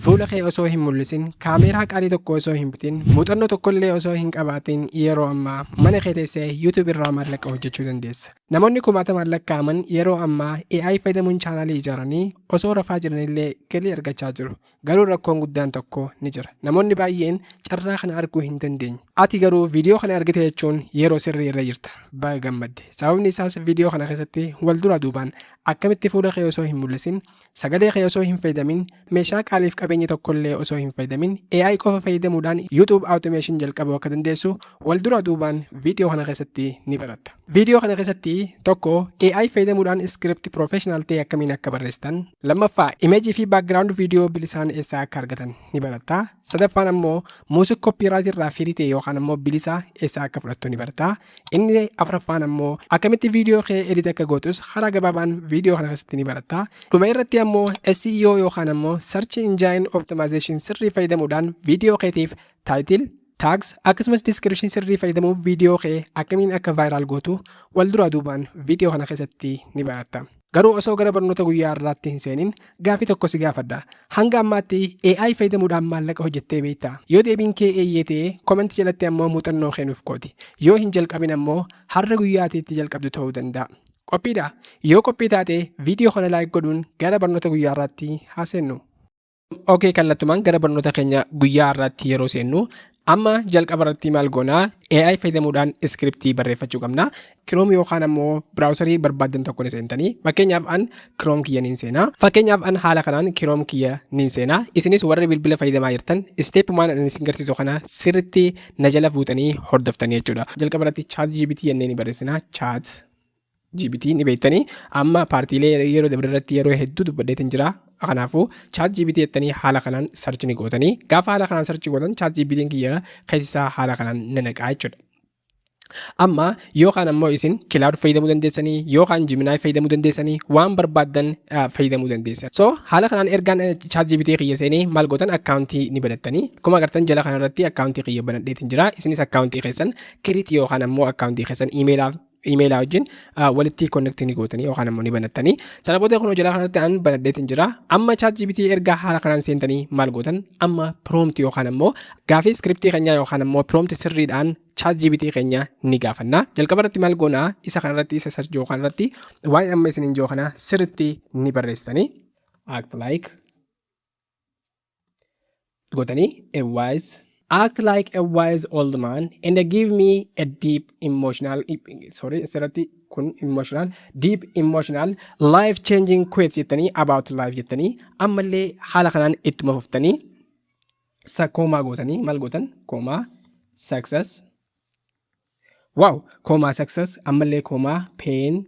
Fuula kee osoo hin mul'isin, kaameeraa qaalii tokko osoo hin bitin, muuxannoo tokkollee osoo hin qabaatin yeroo ammaa mana kee teessee YouTube irraa maallaqa hojjechuu dandeessa. Namoonni kumaatamaan lakkaa'aman yeroo ammaa AI fayyadamuun chaanaalii ijaaranii osoo rafaa jiranillee galii argachaa jiru. Garuu rakkoon guddaan tokko ni jira. Namoonni baay'een carraa kana arguu hin dandeenye. Ati garuu viidiyoo kana argite jechuun yeroo sirrii irra jirta. Baga gammadde. Sababni isaas viidiyoo kana keessatti wal duraa duubaan akkamitti fuula kee osoo hin mul'isin, sagalee kee osoo hin fayyadamin, meeshaa qaaliif qabeenya tokkollee osoo hin fayyadamin, AI qofa fayyadamuudhaan YouTube Automation jalqabuu akka dandeessu wal duraa duubaan viidiyoo kana keessatti ni baratta. Viidiyoo kana keessatti tokko, AI fayyadamuudhaan script professional ta'e akkamiin akka barreessitan, lammaffaa, imeejii fi background viidiyoo bilisaan eessaa akka argatan ni baratta. Sadaffaan ammoo music copyright irraa free ta'e yookaan ammoo bilisaa eessaa akka fudhattu ni baratta. Inni afuraffaan ammoo akkamitti viidiyoo kee edit akka gootus karaa gabaabaan viidiyoo kana keessatti ni baratta. Dhuma irratti ammoo SEO yookaan ammoo Search Engine Optimization sirrii fayyadamuudhaan viidiyoo keetiif title, tags akkasumas description sirrii fayyadamuuf viidiyoo kee akkamiin akka viral gootu wal duraa duubaan viidiyoo kana keessatti ni baratta. Garuu osoo gara barnoota guyyaa har'aatti hin seenin gaafii tokko si gaafadha. Hanga ammaatti AI fayyadamuudhaan maallaqa hojjettee beektaa? Yoo deebiin kee eeyyee ta'e, comment jalatti ammoo muuxannoo kee nuuf qoodi. Yoo hin jalqabin ammoo har'a guyyaa ati itti jalqabdu ta'uu danda'a. Qophiidha? Yoo qophii taate, viidiyoo kana like godhuun gara barnoota guyyaa har'aatti haa seennu. Okay, kallattumaan gara barnoota keenya guyyaa har'aatti yeroo seennu, amma jalqaba irratti maal goonaa? AI fayyadamuudhaan iskiriptii barreeffachuu qabna. Chrome yookaan ammoo browserii barbaaddan tokko ni seentanii. Fakkeenyaaf an Chrome kiyya niin seenaa. Fakkeenyaaf an haala kanaan Chrome kiyya niin seenaa. Isinis warri bilbila fayyadamaa jirtan stepumaan ani isin garsiisu kana sirriitti na jala fuutanii hordoftanii jechuudha. Jalqaba irratti Chat GPT jennee ni barreessina. Chat GPT ni beektanii, amma partiilee yeroo dabre irratti yeroo hedduu dubbadheetiin jira. Kanaafuu Chat GPT jettanii haala kanaan search ni gootanii. Gaafa haala kanaan search gootan, Chat GPT'n kiyya keessi isaa haala kanaan ni naqaa jechuudha. Amma yookaan ammoo isin Claude fayyadamuu dandeessanii yookaan Gemini fayyadamuu dandeessanii, waan barbaaddan fayyadamuu dandeessan. So haala kanaan ergaan Chat GPT kiyya seenee maal gootan? Akkaawuntii ni banattanii. Akkuma agartan jala kanarratti akkaawuntii kiyya banadheetiin jira. Isinis akkaawuntii keessan create yookaan ammoo akkaawuntii keessan iimeelaa wajjin walitti connect ni gootanii yookaan ammoo ni banattanii. Sana booda kunoo jala kanatti an banadheetiin jira. Amma Chat GPT ergaa haala kanaan seentanii maal gootan? Amma prompt yookaan ammoo gaafii iskiriptii keenyaa yookaan ammoo prompt sirriidhaan Chat GPT keenya ni gaafanna. Jalqaba irratti maal goonaa? Isa kanarratti, isa search yookaan irratti waan amma isiniin jiru kana sirriitti ni barreessitanii. Act like gootanii a wise act like a wise old man and give me a deep emotional, sorry, asirratti kun emotional, deep emotional life changing quotes jettanii, about life jettanii, ammallee haala kanaan ittuma fuftanii sa comma gootanii maal gootan? Comma, success, wow, comma, success, ammallee comma, pain.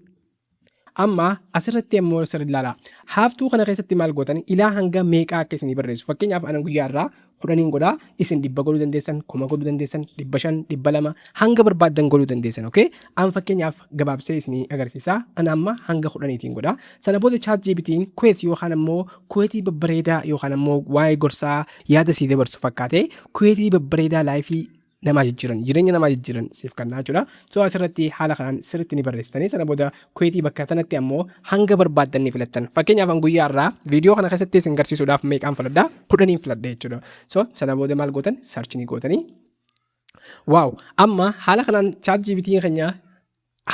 Amma asirratti ammoo sirri ilaala. Haaftuu kana keessatti maal gootan? Ilaa hanga meeqaa akka isinii barreessu. Fakkeenyaaf ana guyyaa irraa 10n godhaa, isin 100 godhuu dandeessan, 1000 godhuu dandeessan, 500, 200, hanga barbaaddan godhuu dandeessan. Okay? An fakkeenyaaf gabaabsee isinii agarsiisa. Ana amma hanga 10tiin godhaa. Sana booda Chat GPT'n quote yookaan ammoo quoteii babbareedaa yookaan ammoo waa'ee gorsaa yaada sii dabarsu fakkaatee quoteii babbareedaa lifeii namaa jijjiiran, jireenya namaa jijjiiran siif kennaa jechuudha. So asirratti haala kanaan sirriitti ni barreessitanii, sana booda quoteii bakka kanatti ammoo hanga barbaaddan ni filattan. Fakkeenyaaf an guyyaa irraa viidiyoo kana keessatti isin garsiisuudhaaf meeqaan filadhaa? 10n filadha jechuudha. So sana booda maal gootan? Search ni gootanii. Wow, amma haala kanaan Chat GPT keenya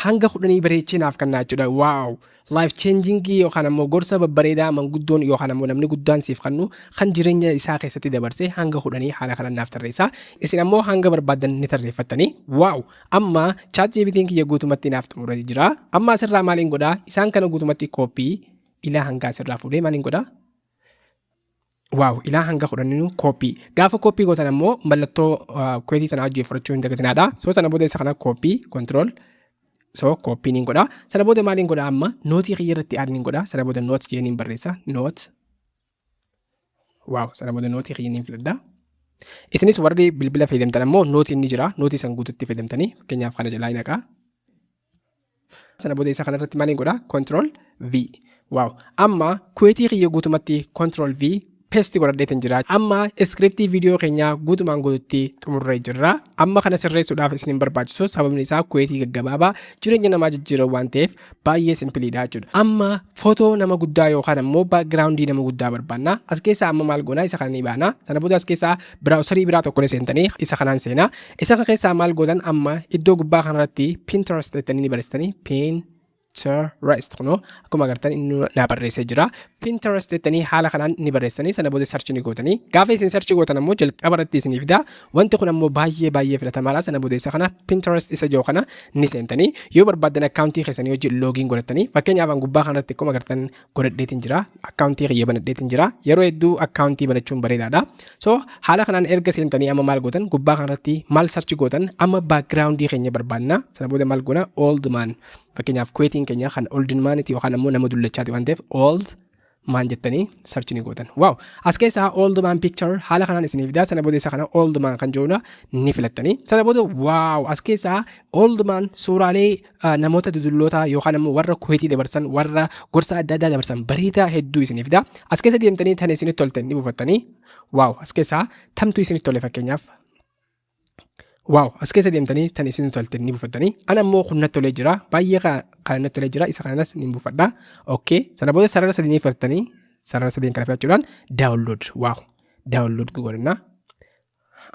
hanga 10 bareechee naaf kennaa jechuudha. Wow! Life changing yookaan ammoo gorsa babbareedaa manguddoon yookaan ammoo namni guddaan siif kennu kan jireenya isaa keessatti dabarse hanga 10 haala kanaan naaf tarreessa. Isin ammoo hanga barbaaddan ni tarreeffattanii. Wow! Amma Chat GPT'n kiyya guutumatti naaf xumuree jira. Amma asirraa maaliin godhaa? Isaan kana guutumatti copy ilaa hanga asirraa fuudhee maaliin godhaa? Wow, ilaa hanga 10nuu copy. Gaafa copy gootan ammoo mallattoo quoteii tanaa hojii fudhachuu hin dagatinaadha. So sana booda isa kana copy, control, so copy niin godha. Sana booda maaliin godha? Amma noteii kiyya irratti add niin godha. Sana booda note jee niin barreessa. Note. Wow, sana booda noteii kiyya niin filadha. Isinis warri bilbila fayyadamtan ammoo noteiin ni jira. Noteii san guututti fayyadamtanii, fakkeenyaaf kana jalaa hin haqaa. Sana booda isa kanarratti maaliin godha? Control V. Wow. Amma quoteii kiyya guutumatti control V Paste godhadheetiin jira. Amma scriptii viidiyoo keenyaa guutumaan guututti xumurree jirra. Amma kana sirreessuudhaaf isin hin barbaachisu, sababni isaa quotei gaggabaabaa jireenya namaa jijjiiran waan ta'eef baay'ee simpleiidha jechuudha. Amma footoo nama guddaa yookaan ammoo backgroundii nama guddaa barbaanna. As keessaa amma maal goonaa? Isa kana ni baana. Sana booda as keessaa browserii biraa tokko ni seentanii, isa kanaan seenaa. Isa kana keessaa maal gootan? Amma iddoo gubbaa kanarratti Pinterest jettanii ni barreessitanii. Pinterest, kunoo akkuma agartan inni naa barreessee jira. Pinterest jettanii haala kanaan ni barreessitanii, sana booda search ni gootanii. Gaafa isin search gootan ammoo jalqaba irratti isinii fida. Wanti kun ammoo baay'ee baay'ee filatamaadha. Sana booda isa kana, Pinterest isa jiru kana ni seentanii, yoo barbaaddan accountii keessanii wajjin login godhatanii. Fakkeenyaaf an gubbaa kanarratti akkuma agartan godhadheetiin jira. Accountii kiyya banadheetiin jira. Yeroo hedduu accountii banachuun bareedaadha. So haala kanaan erga seentanii amma maal gootan? Gubbaa kanarratti maal search gootan? Amma backgroundii keenya barbaanna. Sana booda maal goona? Old man. Fakkeenyaaf quoteiin keenya kan old maniti yookaan ammoo nama dullachaati waan ta'eef, old man jettanii search ni gootan. Wow! As keessaa old man picture haala kanaan isiniif fidaa. Sana booda isa kana, old man kan jedhudha, ni filattanii. Sana booda, wow, as keessaa old man suuraalee namoota dudullootaa yookaan ammoo warra quotei dabarsan, warra gorsa adda addaa dabarsan bareedaa hedduu isiniif fidaa. As keessa deemtanii tan isinitti tolte ni buufattanii. Wow! As keessaa tamtu isinitti tole fakkeenyaaf? Wow, as keessa deemtanii tan isin tolte ni buufattanii. Ana ammoo kun natti tolee jira. Baay'ee kana natti tolee jira. Isa kanas ni buufadha. Okay. Sana booda sarara sadii ni filattanii, sarara sadiin kana filachuudhaan download. Wow, download godhanna.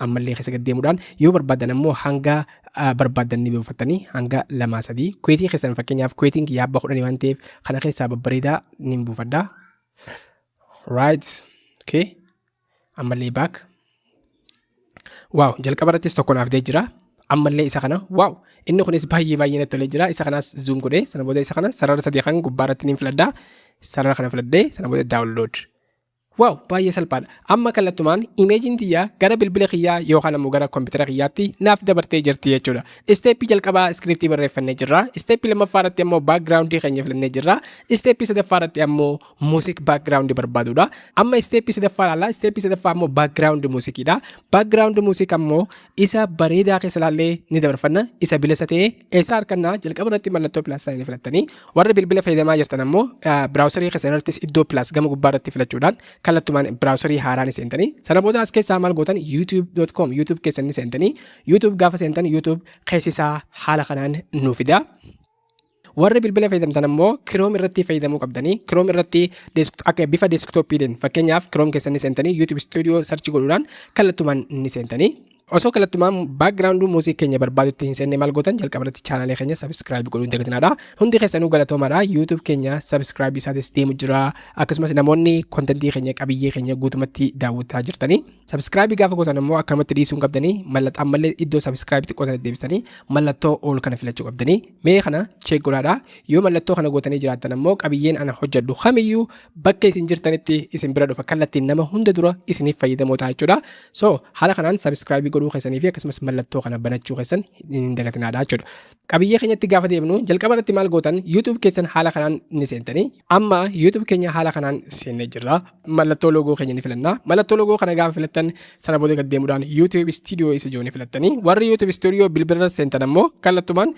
Ammallee keessa gad deemuudhaan yoo barbaaddan ammoo hanga barbaaddan ni buufattanii, hanga lamaa sadii. Quotei keessan, fakkeenyaaf quoteiin kiyya abbaa 10 waan ta'eef, kana keessaa babbareedaa ni buufadha. Right. Okay. Ammallee back. Wow, jalqaba irrattis tokko naaf jira. Ammallee isa kana, wow, inni kunis baay'ee baay'ee natti tolee jira. Isa kanaas zoom godhee, sana booda isa kana sarara sadii kan gubbaa irratti ni filadha. Sarara kana filadhee, sana booda download. Wow, baay'ee salphaadha. Amma kallattumaan imageiin tiyyaa gara bilbila kiyyaa yookaan ammoo gara koompitara kiyyaatti naaf dabartee jirti jechuudha. Stepii jalqabaa scriptii barreeffannee jirra. Stepii lammaffaa irratti ammoo backgroundii keenya filannee jirra. Stepii sadaffaa irratti ammoo music backgroundii barbaaduudha. Amma stepii sadaffaa ilaalla. Stepii sadaffaa ammoo background musiciidha. Background music ammoo isa bareedaa keessa ilaallee ni dabarfanna. Isa bilisa ta'ee eessaa argannaa? Jalqaba irratti mallattoo plus ta'anii filattanii, warri bilbila fayyadamaa jirtan ammoo browserii keessan irrattis iddoo plus gama gubbaa irratti filachuudhaan kallattumaan browserii haaraa ni seentanii. Sana booda as keessaa maal gootan? youtube.com, YouTube keessan ni seentanii. YouTube gaafa seentan, YouTube keessi isaa haala kanaan nu fida. Warri bilbila fayyadamtan ammoo Chrome irratti fayyadamuu qabdanii. Chrome irratti akka bifa desktopiitiin, fakkeenyaaf Chrome keessan ni seentanii, YouTube Studio search godhuudhaan kallattumaan ni seentanii. Osoo kallattumaan background music keenya barbaadutti hin seenne maal gootan? Jalqaba irratti channelee keenya subscribe godhuu hin dagatinaadha. Hundi keessanuu galatoomaadha. YouTube keenya subscribe isaatis deemu jira. Akkasumas namoonni contentii keenya, qabiyyee keenya guutumatti daawwataa jirtanii. Subscribe gaafa gootan ammoo akkanumatti dhiisuu hin qabdanii, mallattoo ammallee iddoo subscribe xiqqoo sana deebistanii mallattoo all kana filachuu qabdanii. Mee kana check godhaadha. Yoo mallattoo kana gootanii jiraattan ammoo qabiyyeen ana hojjedhu kamiyyuu bakka isin jirtanitti isin bira dhufa, kallattiin nama hunda dura isiniif fayyadamoo ta'a jechuudha. So haala kanaan subscribe godhuu keessanii fi akkasumas mallattoo kana banachuu keessan hin dagatinaadha jechuudha. Qabiyyee keenyatti gaafa deemnu, jalqaba irratti maal gootan? YouTube keessan haala kanaan ni seentanii. Amma YouTube keenya haala kanaan seennee jirra. Mallattoo logo keenya ni filanna. Mallattoo logo kana gaafa filattan, sana booda gad deemuudhaan YouTube Studio isa jiru ni filattanii. Warri YouTube Studio bilbila seentan ammoo kallattumaan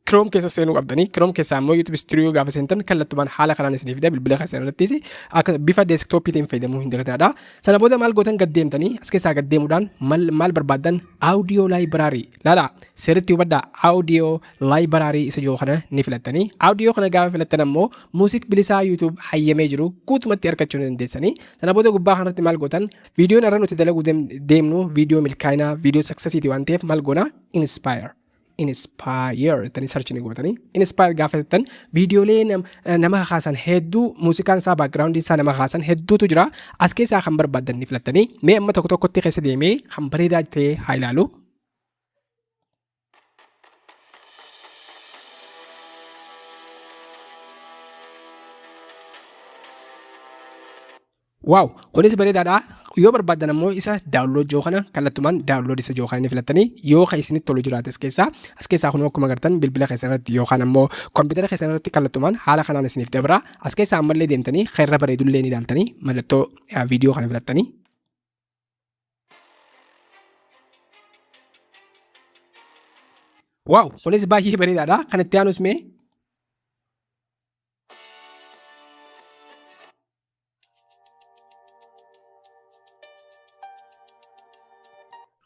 Chrome keessa seenuu qabdanii. Chrome keessaa ammoo YouTube Studio gaafa seentan kallattumaan haala kanaan isiniif fida. Bilbila keessan irrattis akka bifa desktopiitiin fayyadamuu hin dagatinaadha. Sana booda maal gootan? Gad deemtanii, as keessaa gad deemuudhaan maal barbaaddan? Audio library. Laala, seerritti hubadhaa, audio library isa jiru kana ni filattanii. Audio kana gaafa filattan ammoo music bilisaa YouTube hayyamee jiru guutumatti argachuu ni dandeessanii. Sana booda gubbaa kanarratti maal gootan? Viidiyoon irra nuti dalaguu deemnu viidiyoo milkaa'inaa, viidiyoo successiiti waan ta'eef maal goona? Inspire. Inspire jettanii search ni gootanii. Inspire gaafa jettan viidiyoolee nama kakaasan hedduu, muuziqaan isaa, backgroundii isaa nama kakaasan hedduutu jira. As keessaa kan barbaaddan ni filattanii. Mee amma tokko tokkotti keessa deemee kan bareedaa ta'e haa ilaalu. Wow, kunis bareedaadha. Yoo barbaaddan ammoo isa download jiru kana kallattumaan download isa jiru kana ni filattanii, yoo kan isinitti tolu jiraate as keessaa. As keessaa kun akkuma agartan bilbila keessan irratti yookaan ammoo kompiitara keessan irratti kallattumaan haala kanaan isiniif dabra. As keessaa ammallee deemtanii kan bareedullee ni ilaaltanii, mallattoo viidiyoo kana filattanii. Wow, kunis baay'ee bareedaadha. Kan itti aanus mee?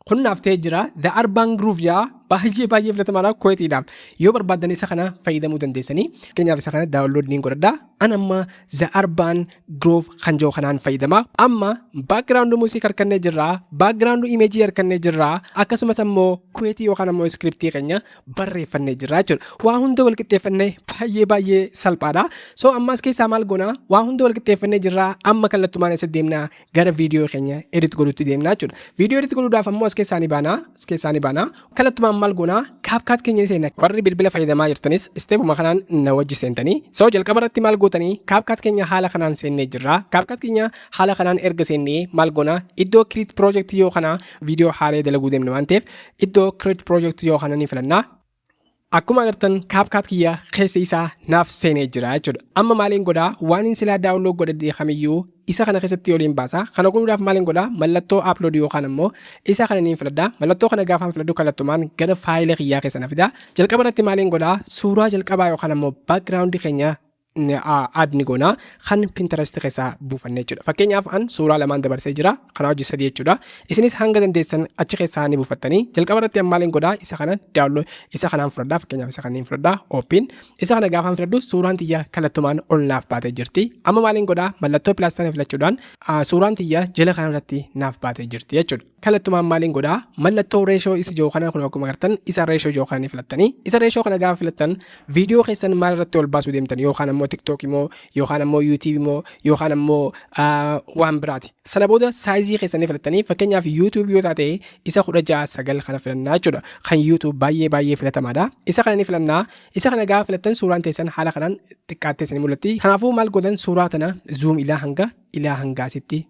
Kun naaf ta'ee jira. The Urban Groove jaa, baay'ee baay'ee filatamaadha quoteiidhaaf. Yoo barbaaddan isa kana fayyadamuu dandeessanii. Fakkeenyaaf, isa kana download niin godhadha. An amma The Urban Groove kan jiru kanaan fayyadama. Amma background music harkannee jirra. Background image harkannee jirra. Akkasumas ammoo quoteii yookaan ammoo scriptii keenya barreeffannee jirra jechuudha. Waa hunda wal qixxeeffannee baay'ee baay'ee salphaadha. So ammas keessaa maal goona? Waa hunda wal qixxeeffannee jirra. Amma kallattumaan isa deemnaa, gara viidiyoo keenya edit godhutti deemnaa jechuudha. Viidiyoo edit godhuudhaaf ammoo as keessaa ni baanaa. As keessaa ni baanaa. Kallattumaan maal goonaa? CapCut keenya ni seenna. Warri bilbila fayyadamaa jirtanis stepuma kanaan na wajji seentanii. So jalqaba irratti maal gootanii? CapCut keenya haala kanaan seennee jirra. CapCut keenya haala kanaan erga seennee maal goonaa? Iddoo create project yoo kana viidiyoo haaraa dalaguu deemna waan ta'eef, iddoo create project yoo kana ni filannaa. Akkuma agartan, CapCut kiyya keessa isaa naaf seenee jira jechuudha. Amma maaliin godhaa? Waan inni silaa download godhadhee kamiyyuu isa kana keessatti oliin baasa. Kana godhuudhaaf maaliin godhaa? Mallattoo upload yookaan ammoo isa kana niin filadhaa. Mallattoo kana gaafaan filadhu, kallattumaan gara faayila kiyyaa keessa na fida. Jalqaba irratti maaliin godhaa? Suuraa jalqabaa yookaan ammoo background keenya add ni goonaa, kan Pinterest keessaa buufanne jechuudha. Fakkeenyaaf, an suuraa lamaan dabarsee jira. Kanaa hojii sadii jechuudha. Isinis hanga dandeessan achi keessaa ni buufattanii. Jalqaba irratti maaliin godhaa? Isa kana download, isa kanaan fudhadhaa. Fakkeenyaaf, isa kanneen fudhadhaa. Open. Isa kana gaafaan filadhu, suuraan tiyya kallattumaan ol naaf baatee jirti. Amma maaliin godhaa? Mallattoo plusii filachuudhaan suuraan tiyya jala kanarratti naaf baatee jirti jechuudha. Kallattumaan maaliin godhaa? Mallattoo ratio isa jiru kana, kun akkuma agartan isa ratio jiru kana ni filattanii. Isa ratio kana gaafa filattan, viidiyoo keessan maal irratti ol baasuu deemtan, yookaan ammoo TikTok immoo, yookaan ammoo YouTube immoo, yookaan ammoo waan biraati. Sana booda sizeii keessanii filattanii, fakkeenyaaf YouTube yoo taate isa 16:9 kana filannaa jechuudha. Kan YouTube baay'ee baay'ee filatamaadha. Isa kana ni filannaa. Isa kana gaafa filattan, suuraan teessan haala kanaan xiqqaattee isin mul'atti. Kanaafuu maal gootan? Suuraa tana zoom ilaa hanga ilaa hangaasitti.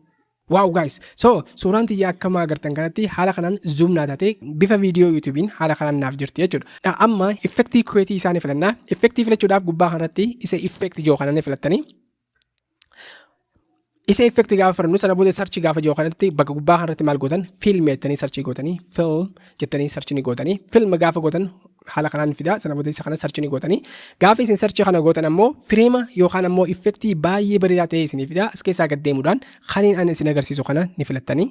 Wow guys, so suuraan tiyya akkama agartan kanatti haala kanaan zoom naa taate, bifa viidiyoo YouTubein haala kanaan naaf jirti jechuudha. Amma effectii quoteii isaanii filannaa. Effectii filachuudhaaf gubbaa kanarratti isa effect jiru kana ni filattanii. Isa effect gaafa filannu, sana booda search gaafa jiru kanatti bakka gubbaa kanarratti maal gootan? Film jettanii search gootanii, film jettanii search ni gootanii. Film gaafa gootan haala kanaan fida. Sana booda isa kana search ni gootanii. Gaafa isin search kana gootan ammoo frame yookaan ammoo effectii baay'ee bareedaa ta'e isinii fida. As keessaa gad deemuudhaan kaniin ani isin agarsiisu kana ni filattanii.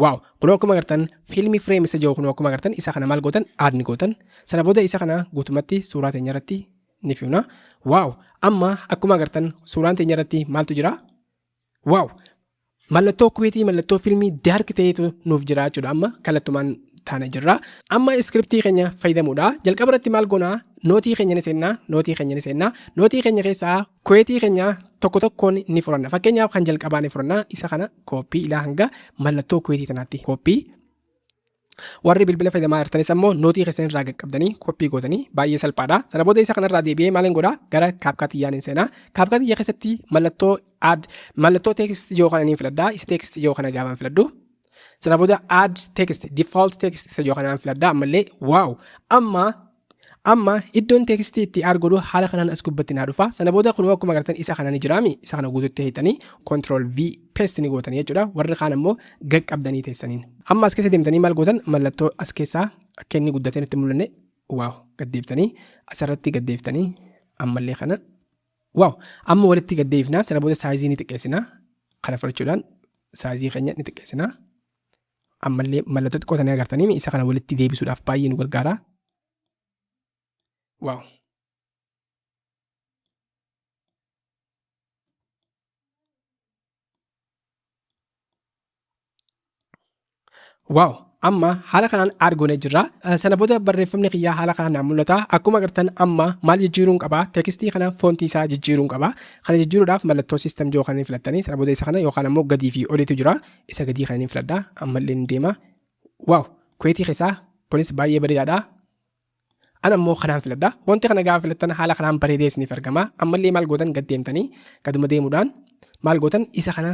Wow, kunoo akkuma agartan film frame isa jiru, kunoo akkuma agartan isa kana maal gootan? Add ni gootan. Sana booda isa kana guutumatti suuraa teenya irratti ni fiuna. Wow, amma akkuma agartan suuraan teenya irratti maaltu jira? Wow, mallattoo quoteii, mallattoo fiilmii dark ta'etu nuuf jira jechuudha. Amma kallattumaan taane jirra. Amma scriptii keenya fayyadamuudha. Jalqaba irratti maal goonaa? Noteii keenya ni seennaa, noteii keenya ni seennaa. Noteii keenya keessaa quoteii keenya tokko tokkoon ni furanna. Fakkeenyaaf, kan jalqabaa ni furanna. Isa kana copy ilaa hanga mallattoo quoteii tanaatti copy. Warri bilbila fayyadamaa jirtanis ammoo noteii keessan irraa qaqqabdanii copy gootanii, baay'ee salphaadha. Sana booda isa kanarraa deebi'ee maaliin godhaa? Gara CapCut iyyaan hin seenaa. CapCut iyya keessatti mallattoo add, mallattoo text jiru kana ni filadhaa. Isa text jiru kana gaafan filadhu, sana booda add text, default text isa jiru kanaan filadhaa ammallee. Wow, amma iddoon textii itti add godhu haala kanaan as gubbatti naa dhufa. Sana booda kun akkuma agartan isa kana ni jiraami. Isa kana guututti hiitanii control V paste ni gootanii jechuudha. Warri kaan ammoo gaqqabdanii teessaniin. Amma as keessa deemtanii maal gootan? Mallattoo as keessaa akka inni guddatee nutti mul'anne, wow, gaddeebitanii asirratti gaddeebitanii ammallee kana, wow, amma walitti gaddeebifnaa. Sana booda sizeii ni xiqqeessina. Kana fudhachuudhaan sizeii keenya ni xiqqeessina. Ammallee mallattoo xiqqoo tanii agartanii isa kana walitti deebisuudhaaf baay'ee nu gargaara. Wow. Wow! Amma haala kanaan argoonee jirra. Sana booda barreeffamni kiyyaa haala kanaan naa mul'ata. Akkuma agartan amma maal jijjiiruun qaba? Textii kana fontii isaa jijjiiruun qaba. Kana jijjiiruudhaaf mallattoo system jiru kana ni filattanii, sana booda isa kana yookaan ammoo gadii fi oliitu jira. Isa gadii kana ni filadha. Ammallee ni deema. Wow! Quoteii keessaa kunis baay'ee bareedaadha. Ana ammoo kanaan filadha. Wanti kana gaafa filattan haala kanaan bareedee isiniif argama. Ammallee maal gootan? Gad deemtanii gaduma deemuudhaan maal gootan? Isa kana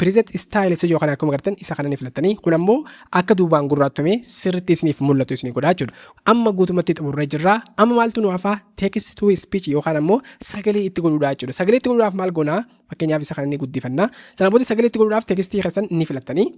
preset style isa jiru kana akkuma agartan isa kana ni filattanii, kun ammoo akka duubaan gurraattomee sirriitti isiniif mul'atu isinii godha jechuudha. Amma guutumatti xumurree jirra. Amma maaltu nu hafaa? Text to speech yookaan ammoo sagalee itti godhuudha jechuudha. Sagalee itti godhuudhaaf maal goonaa? Fakkeenyaaf, isa kana ni guddifanna. Sana booda sagalee itti godhuudhaaf textii keessan ni filattanii.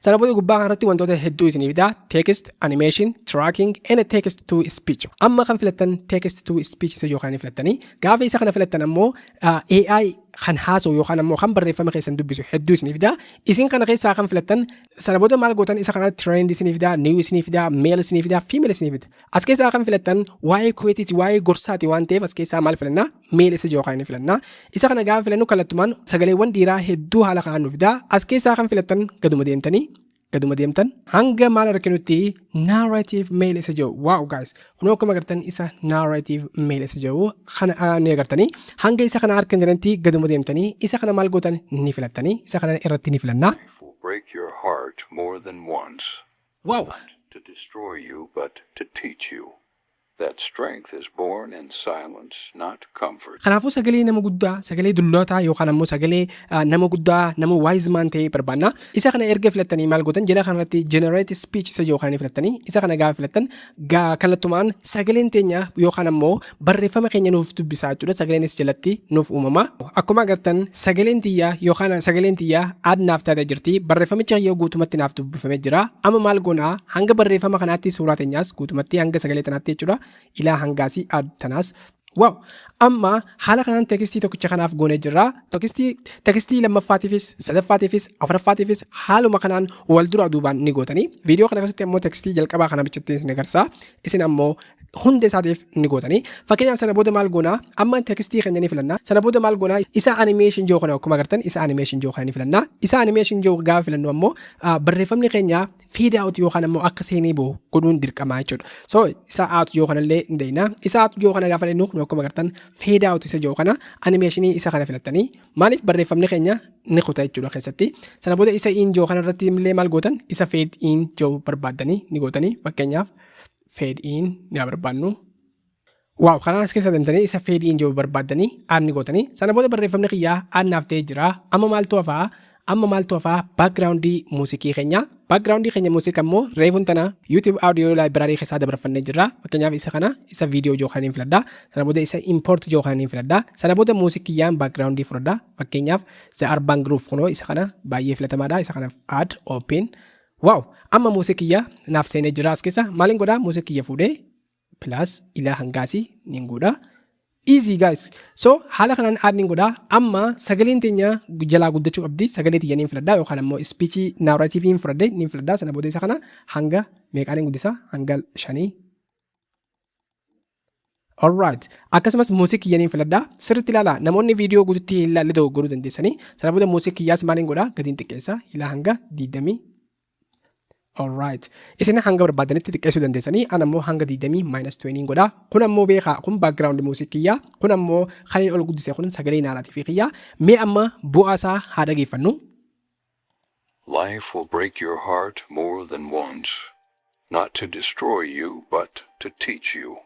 Sana booda gubbaa kanarratti wantoota hedduu isinii fida: text, animation, tracking and text to speech. Amma kan filattan text to speech isa yookaan filattanii, gaafa isa kana filattan ammoo AI kan haasa'u yookaan ammoo kan barreeffama keessan dubbisu hedduu isinii fida. Isin kana keessaa kan filattan. Sana booda maal gootan? Isa kana trend isinii fida, new isinii fida, male isinii fida, female isinii fida. As keessaa kan filattan waa'ee quoteiiti, waa'ee gorsaati waan ta'eef, as keessaa maal filannaa? Male isa yookaan filannaa. Isa kana gaafa filannu kallattumaan sagaleewwan dhiiraa hedduu haala kanaan nu fida. As keessaa kan filattan gaduma deemtanii gaduma deemtan hanga maal arginutti narrative male isa jiru. Wow guys, kunoo akkuma agartan isa narrative male isa jiru kana ni agartanii. Hanga isa kana argitanitti gaduma deemtanii isa kana maal gootan? Ni filattanii. Isa kana irratti ni filannaa. Life will break your heart more than once. Not to destroy you, but to teach you. That strength is born in silence, not comfort. Kanaafuu sagalee nama guddaa, sagalee dullootaa yookaan ammoo sagalee nama guddaa, nama wise man ta'e barbaanna. Isa kana erga filattanii maal gootan? Jala kanarratti generate speech isa yookaan filattanii. Isa kana gaafa filattan kallattumaan sagaleen teenya yookaan ammoo barreeffama keenya nuuf dubbisaa jechuudha. Sagaleenis jalatti nuuf uumama. Akkuma agartan sagaleen tiyyaa yookaan sagaleen tiyyaa add naaf taatee jirti. Barreeffamicha yoo guutumatti naaf dubbifamee jira. Amma maal goonaa? Hanga barreeffama kanaatti suuraa teenyaas guutumatti hanga sagalee tanaatti jechuudha. Ilaa hangaasii add tanaas. Wow! Amma haala kanaan textii tokkicha kanaaf goonee jirra. Textii lammaffaatiifis, sadaffaatiifis, afuraffaatiifis haaluma kanaan wal duraa duubaan ni gootanii. Viidiyoo kana keessatti ammoo textii jalqabaa kana bichatti isin agarsiisa. Isin ammoo hunda isaatiif ni gootanii. Fakkeenyaaf sana booda maal goonaa? Amma textii keenya ni filannaa. Sana booda maal goonaa? Isa animation jiru kana, akkuma agartan isa animation jiru kana ni filannaa. Isa animation jiru gaafa filannu ammoo barreeffamni keenya fade out yookaan ammoo akka seenee bahu godhuun dirqamaa jechuudha. So isa out jiru kanallee ni deeyna. Isa out jiru kana gaafa filannu, akkuma agartan fade out isa jiru kana animationii isa kana filattanii. Maaliif? Barreeffamni keenya ni kuta jechuudha keessatti. Sana booda isa in jiru kana irratti illee maal gootan? Isa fade in jiru barbaaddanii ni gootanii. Fakkeenyaaf fade in ni barbaannu. Wow, kanaan as keessa deemtanii isa fade in jiru barbaaddanii add ni gootanii. Sana booda barreeffamni kiyyaa add naaf ta'ee jira. Amma maaltu hafaa? Amma maaltu hafaa? Backgroundii muuziqii keenya. Backgroundii keenya muuziqaa immoo reefuun tana YouTube audio library keessaa dabarfannee jirra. Fakkeenyaaf isa kana, isa viidiyoo jiru kan hin filadha. Sana booda isa import jiru kan hin filadha. Sana booda muuziqiyyaan backgroundii fudhadha. Fakkeenyaaf The Urban Groove, kunoo isa kana baay'ee filatamaadha. Isa kana add, open. Wow, amma muuziqiyyaa naaf seenee jira as keessa. Maaliin godhaa? Muuziqiyya fuudhee plus ilaa hangaasii niin godha. Easy guys. So haala kanaan add niin godhaa. Amma sagaleen teenya jalaa guddachuu qabdi. Sagalee tiyya niin filadhaa yookaan ammoo speechii narrative fudhadhe niin filadhaa. Sana booda isa kana hanga meeqaan hin guddisaa? Hanga 5. Alright. Akkasumas muuziqii niin filadhaa. Sirriitti ilaalaa. Namoonni viidiyoo guututti hin ilaalle dogoggoruu dandeessanii. Sana booda muuziqiyyaas maaliin godhaa? Gadiin xiqqeessa. Ilaa hanga 20. Alright. Isin hanga barbaadanitti xiqqeessuu dandeessanii, an ammoo hanga 20 minus 20 godhaa. Kun ammoo beekaa, kun background muuziqiyyaa. Kun ammoo kan inni ol guddise kun sagalee narrative kiyyaa. Mee amma bu'aa isaa haa dhageeffannu. Life will break your heart more than once, not to destroy you, but to teach you.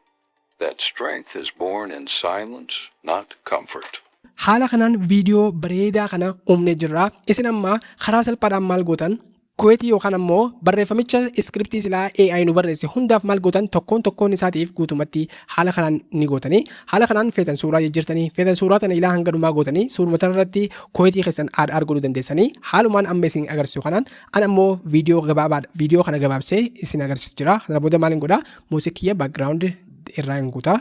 That strength is born in silence, not comfort. Haala kanaan viidiyoo bareedaa kana uumnee jirra. Isin amma karaa salphaadhaan maal gootan? Quoteii yookaan ammoo barreeffamicha scriptii silaa AI nu barreesse hundaaf maal gootan? Tokkoon tokkoon isaatiif guutumatti haala kanaan ni gootanii. Haala kanaan feetan suuraa jijjiirtanii, feetan suuraa tana ilaa hanga dhumaa gootanii, suuruma tana irratti quoteii keessan add add godhuu dandeessanii. Haalumaan amma isin agarsiisu kanaan an ammoo viidiyoo gabaabaadha, viidiyoo kana gabaabsee isin agarsiisu jira. Kana booda maaliin godhaa? Muuziqii background irraa hin guutaa.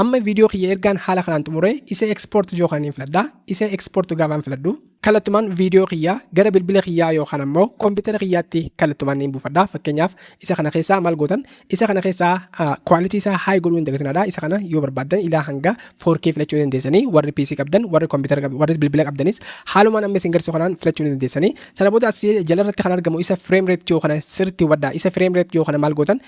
Amma viidiyoo kiyya ergaan haala kanaan xumure, isa export joo kan hin filadhaa. Isa export gaafaan filadhu, kallattumaan viidiyoo kiyyaa gara bilbila kiyyaa yookaan ammoo koompitara kiyyaatti kallattumaan ni buufadha. Fakkeenyaaf isa kana keessaa maal gootan? Isa kana keessaa quality isaa high godhuu hin dagatinadha. Isa kana yoo barbaaddan ilaa hanga 4K filachuu dandeessanii, warri PC qabdan, warri koompitara qabdan, warri bilbila qabdanis haalumaan amma isin garsiisu kanaan filachuu ni dandeessanii. Sana booda as jalarratti kan argamu isa frame rate joo kana sirriitti hubadhaa. Isa frame rate joo kana maal gootan?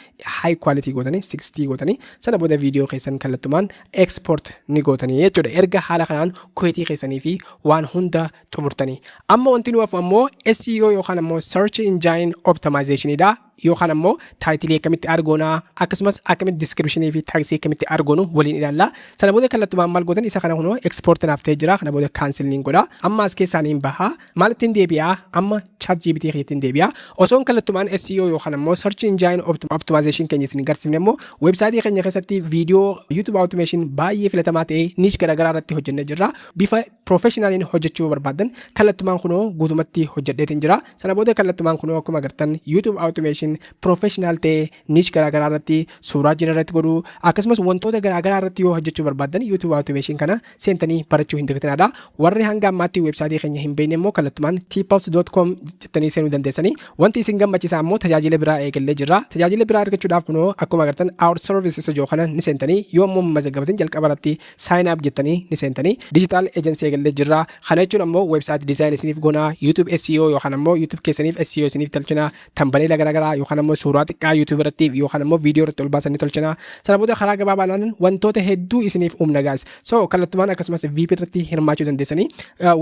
High quality gootanii, 60 gootanii, sana booda viidiyoo keessan kallattumaan export ni gootanii jechuudha. Erga haala kanaan quoteii keessanii fi waan hunda xumurtanii. Amma wanti nu hafu ammoo SEO yookaan ammoo Search Engine Optimization dha. yookaan ammoo titleii akkamitti argoonaa, akkasumas akkamitti descriptionii fi tagsii akkamitti argoonu waliin ilaalla. Sana booda kallattumaan maal gootan? Isa kana kunoo export naaf ta'ee jira. Kana booda cancel niin godha. Amma as keessaa niin baha. Maal ittiin deebi'aa? Amma ChatGPT ittiin deebi'a. Osoon kallattumaan SEO yookaan ammoo Search Engine Optimization keenya isin garsiifne immoo, weebsaayitii keenya keessatti viidiyoo YouTube Automation baay'ee filatamaa ta'e niche garaagaraa irratti hojjennee jirra. Bifa professionaliin hojjechuu barbaadan kallattumaan kunoo guutumatti hojjedheetiin jira. Sana booda kallattumaan kunoo akkuma agartan YouTube Automation professional ta'e niche garaagaraa irratti suuraa generate godhuu, akkasumas wantoota garaagaraa irratti yoo hojjechuu barbaadan YouTube Automation kana seentanii barachuu hin dagatinaa. Warri hanga ammaatti weebsaayitii keenya hin beekne immoo kallattumaan tpulse.com jettanii seenuu dandeessanii. Wanti isin gammachiisaa immoo tajaajila biraa eegallee jirra. Tajaajila biraa argachuudhaaf kunoo akkuma agartan "our service" isa jiru kana ni seentanii, yoo immoo mazaggabatin jalqaba irratti "sign up" jettanii ni seentanii. Digital agency eegallee jirra. Kana jechuun ammoo website design isiniif goonaa, YouTube SEO yookaan ammoo YouTube keessaniif SEO isiniif tolchina, thumbnaila garaagaraa yookaan ammoo suuraa xiqqaa YouTube irratti yookaan ammoo viidiyoo irratti ol baasanii tolchina. Sana booda karaa gabaabaadhaan wantoota hedduu isiniif uumna, guys. So kallattumaan akkasumas VIP irratti hirmaachuu dandeessanii.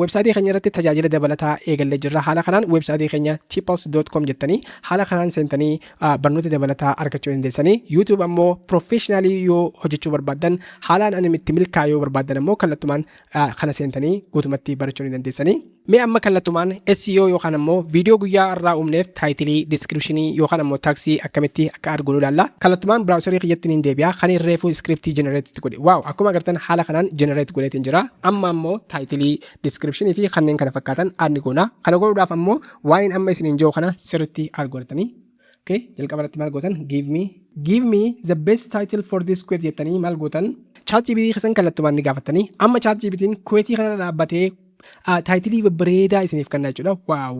Weebsaayitii keenya irratti tajaajila dabalataa eegallee jirra. Haala kanaan weebsaayitii keenya tpulse.com jettanii haala kanaan seentanii barnoota dabalataa argachuu dandeessanii. YouTube ammoo professionalii yoo hojjechuu barbaaddan, haalaan ani itti milkaa'uu yoo barbaaddan ammoo kallattumaan kana seentanii guutumatti barachuu ni dandeessanii. Mee amma kallattumaan SEO yookaan ammoo viidiyoo guyyaa irraa uumneef titleii, descriptionii yookaan ammoo tagsii akkamitti akka arginu ilaalla. Kallattumaan browserii kiyyatti niin deebi'a. Kan reefuu scriptii generate godhe. Wow, akkuma agartan haala kanaan generate godheetiin jira. Amma ammoo titleii, descriptionii fi kanneen kana fakkaatan add goona. Kana godhuudhaaf ammoo waa'een amma isiniin jiru kana sirriitti argatanii. Okay, jalqaba irratti maal gootan? Give me the best title for this quote" jettanii maal gootan? ChatGPT keessan kallattumaan ni gaafatanii. Amma ChatGPT'n quoteii kana dhaabbatee titleii babbareedaa isiniif kenna jechuudha.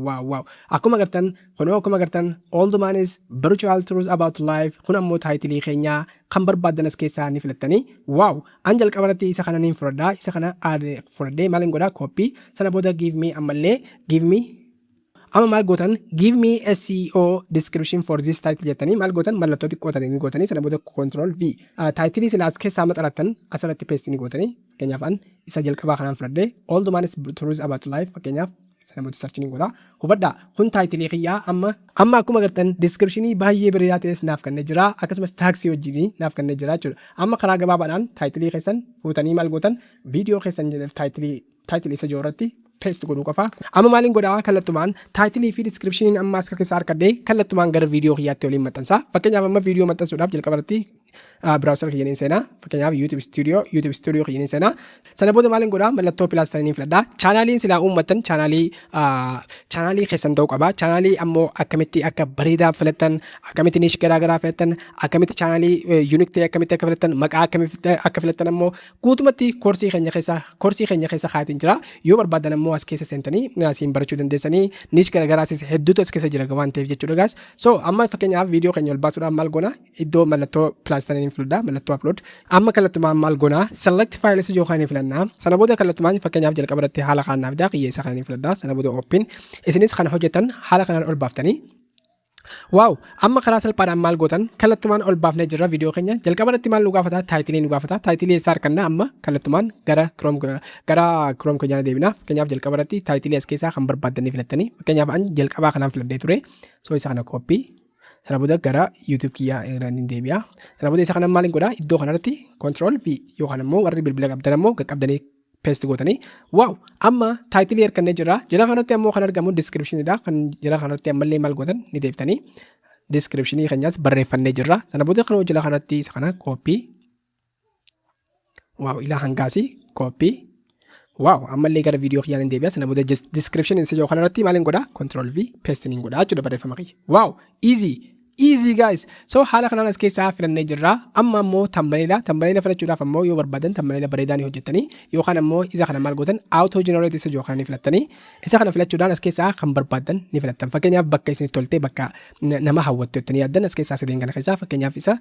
Wow! Akkuma agartan kunoo, akkuma agartan "Old man is brutal truth about life". Kun ammoo titleii keenyaa kan barbaaddan as keessaa ni filattanii. Wow! An jalqaba irratti isa kana niin fudhadhaa. Isa kana fudhadhee maaliin godhaa? Copy. Sana booda give me, ammallee give me. Amma maal gootan? "Give me SEO description for this title" jettanii maal gootan? Mallattoo xiqqoo ta'e ni gootanii. Sana booda control V. Titleii silaa as keessaa maxxanattan asirratti paste ni gootanii. Fakkeenyaaf an isa jalqabaa kanaan fudhadhee, "Old man is truth about life" fakkeenyaaf. Sana booda search ni godha. Hubadhaa, kun titleii kiyyaa. Amma akkuma agartan descriptionii baay'ee bareedaa ta'es naaf kennee jira, akkasumas tagsii wajjinii naaf kennee jira jechuudha. Amma karaa gabaabaadhaan titleii keessan fuutanii maal gootan? Viidiyoo keessan titleii isa jiru irratti paste godhuu qofa. Amma maaliin godhaa? Kallattumaan titleii fi descriptioniin amma as keessaa argadhee kallattumaan gara viidiyoo kiyyaatti waliin maxxansa. Fakkeenyaaf amma viidiyoo maxxansuudhaaf jalqaba irratti browser kiyyaniin seenaa. Fakkeenyaaf YouTube Studio, YouTube Studio kiyyaniin seenaa. Sana booda maaliin godhaa? Mallattoo plustaniin filadhaa. Channeliin silaa uummattan channelii keessan ta'uu qaba. Channelii ammoo akkamitti akka bareedaa filattan, akkamitti niche garaa garaa filattan, akkamitti channelii unique ta'e akkamitti akka filattan, maqaa akkamitti akka filattan ammoo guutumatti koorsii keenya keessa kaayatiin jira. Yoo barbaadan ammoo as keessa seentanii asiin barachuu dandeessanii. Niche garaa garaas hedduutu as keessa jira waan ta'eef jechuudha, guys. So amma fakkeenyaaf viidiyoo keenya ol baasuudhaan maal goona? Iddoo mallattoo plustaniin filadhaa, mallattoo upload. Amma kallattumaan maal goona? Select files yookaan ni filannaa. Sana booda kallattumaan fakkeenyaaf jalqaba irratti haala kanaan fidaa qiyyeessa kana ni filadhaa. Sana booda open. Isinis kana hojjetan haala kanaan ol baaftanii. Wow! Amma karaa salphaadhaan maal gootan? Kallattumaan ol baafnee jirra viidiyoo keenya. Jalqaba irratti maal nu gaafata? Titleii nu gaafata. Titleii eessaa arganna? Amma kallattumaan gara Chrome keenyaa deebina. Fakkeenyaaf jalqaba irratti titleii as keessaa kan barbaaddanii filattanii. Fakkeenyaaf an jalqabaa kanaan filadhee ture. So isa kana copy. Sana booda gara YouTube kiyyaa irra ni deebi'a. Sana booda isa kana maaliin godhaa? Iddoo kanarratti control V yookaan immoo warri bilbila qabdan ammoo qaqqabdanii paste gootanii. Wow! Amma titleii argannee jirra. Jala kanatti ammoo kan argamu descriptioniidha. Kan jala kanatti ammallee maal gootan? Ni deebitanii descriptionii keenyas barreeffannee jirra. Sana booda kan jala kanatti isa kana copy. Wow! Ilaa hangaasii copy. Wow! Ammallee gara viidiyoo kiyyaan hin deebi'a. Sana booda description isa jiru kanarratti maaliin godhaa? Control V, paste niin godhaa jechuudha barreeffama kiyya. Wow! Easy! Easy, guys! So haala kanaan as keessaa filannee jirra. Amma ammoo thumbnaila. Thumbnaila filachuudhaaf ammoo yoo barbaadan thumbnaila bareedaa ni hojjettanii, yookaan ammoo isa kana maal gootan? Auto generate isa jiru kana ni filattanii. Isa kana filachuudhaan as keessaa kan barbaadan ni filattan. Fakkeenyaaf bakka isiniif toltee, bakka nama hawwattu jettanii yaaddan as keessaa sadeen kana keessaa fakkeenyaaf isa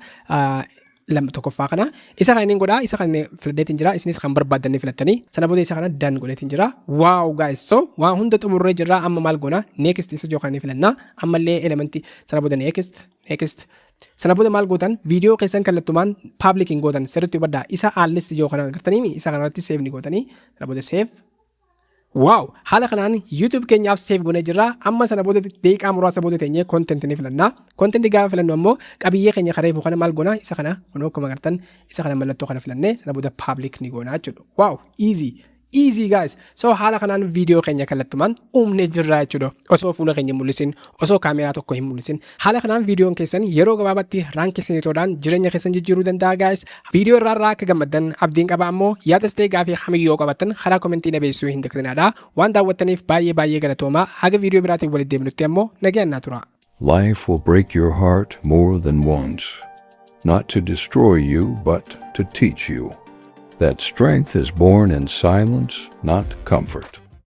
lama tokkoffaa kana, isa kana inni godhaa, isa kana filadheetiin jira. Isinis kan barbaadan ni filattanii. Sana booda isa kana done godheetiin jira. Wow, guys! So waan hunda xumurree jirra. Amma maal goona? Next isa jiru kana ni filannaa. Ammallee elementii. Sana booda next, next. Sana booda maal gootan? Viidiyoo keessan kallattumaan public hin gootan. Sirriitti hubadhaa, isa unlist jiru kana agartanii isa kanarratti save ni gootanii. Sana booda save. Wow! Haala kanaan YouTube keenyaaf save goonee jirra. Amma sana booda daqiiqaa muraasa booda teenyee content ni filanna. Content gaafa filannu ammoo qabiyyee keenya kareefu kana maal goona? Isa kana kunoo akkuma agartan isa kana mallattoo kana filannee sana booda public ni goona jechuudha. Wow! Easy! Easy, guys. So haala kanaan viidiyoo keenya kallattumaan uumnee jirra jechuudha. Osoo fuula keenya mul'isin, osoo kaameraa tokko hin mul'isin. Haala kanaan viidiyoon keessan yeroo gabaabaatti rank keessanitoodhaan jireenya keessan jijjiiruu danda'a, guys. Viidiyoo irraa irraa akka gammaddan abdiin qaba. Ammoo yaadas ta'e gaafii kamiyyoo qabattan karaa commentii na beeksisuu hin dagatinaa. Waan daawwattaniif baay'ee baay'ee galatoomaa. Haga viidiyoo biraatiin walitti deebinutti ammoo nagaan naa tura. Life will break your heart more than once, not to destroy you, but to teach you that strength is born in silence, not comfort.